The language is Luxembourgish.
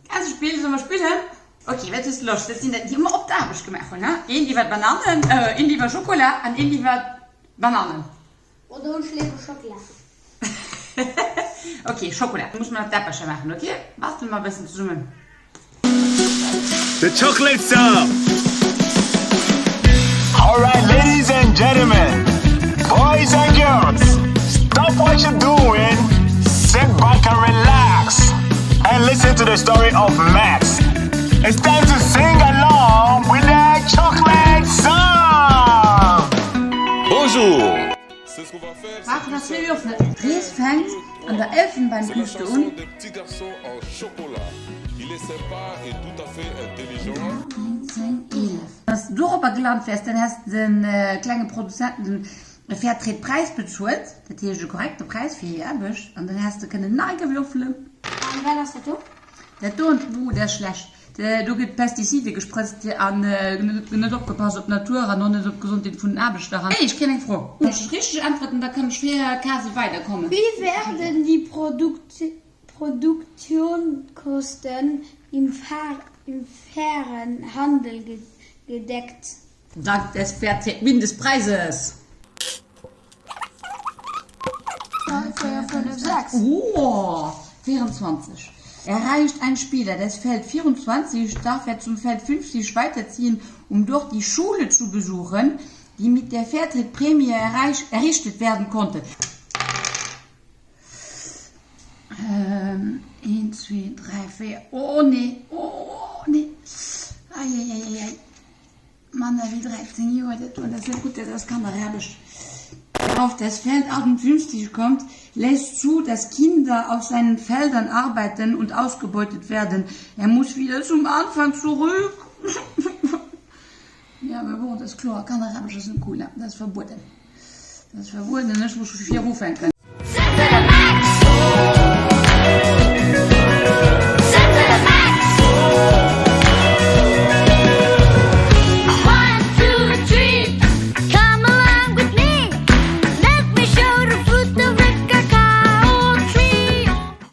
Eise Spill, solle mer spillen? Ok, wat hues de Loscht? Dat sinn dat déi mer op d'Aarbecht gemaach hunn, ne? Een iwwer Banannen, een iwwer Schokola an een iwwer Banannen. Oder ech léiwer Schockela. Ok, Schokola. Da musse mer nach d'Äppercher maachen, ok? Bastele mer e bëssen zesummen. The chocolate song! Alright ladies and gentlemen, boys and girls, stop what you're doing, sit back and relax, and listen to the story of Max. It's time to sing along with the chocolate song! Bonjour! Brauchen nach zwéi Würfel. D'Rees fänkt an der Elfenbeinküste un. Wann s de doropper gelant wäers, dann häss de de klenge Produzenten e Fairtrade Präis bezuelt, dat heescht e korrekte Präis fir hir Aarbecht, an dann häss de kënnen nei gewürfelen. An wat ass dat do? Dat do, oh, dat ass schlecht. Do gëtt Pestizide gesprëtzt an gëtt net opgepasst op d'Natur an och net op d'Gesondheet vun den Aarbechter. Hey, ech kréien eng Fro. Wann ech richteg äntwerten, da kann ech fir Kase weiderkommen. Wie werden die Produktionskosten im fairen Handel gedeckt? Dank des Fairtrade-Mindestpreises. 3, 4, 5, 6. Oh, 24. Erreicht ein Spieler das Feld 24, darf er zum Feld 50 weiterziehen, um dort die Schule zu besuchen, die mit der Fairtrade-Prämie errichtet werden konnte. Een, zwee, dräi, véier, oh nee, oh nee, eieieiei. Manner wéi 13 Joer, dat do, dat ass net gutt, dat ass Kanneraarbecht. Auf das Feld 58 kommt, lässt zu, dass Kinder auf seinen Feldern arbeiten und ausgebeutet werden. Er muss wieder zum Anfang zurück. Ja, mä bon, dat ass kloer, Kanneraarbecht ass net cool, dat ass verbueden. Dat ass verbueden, ech muss vu vir ufänken.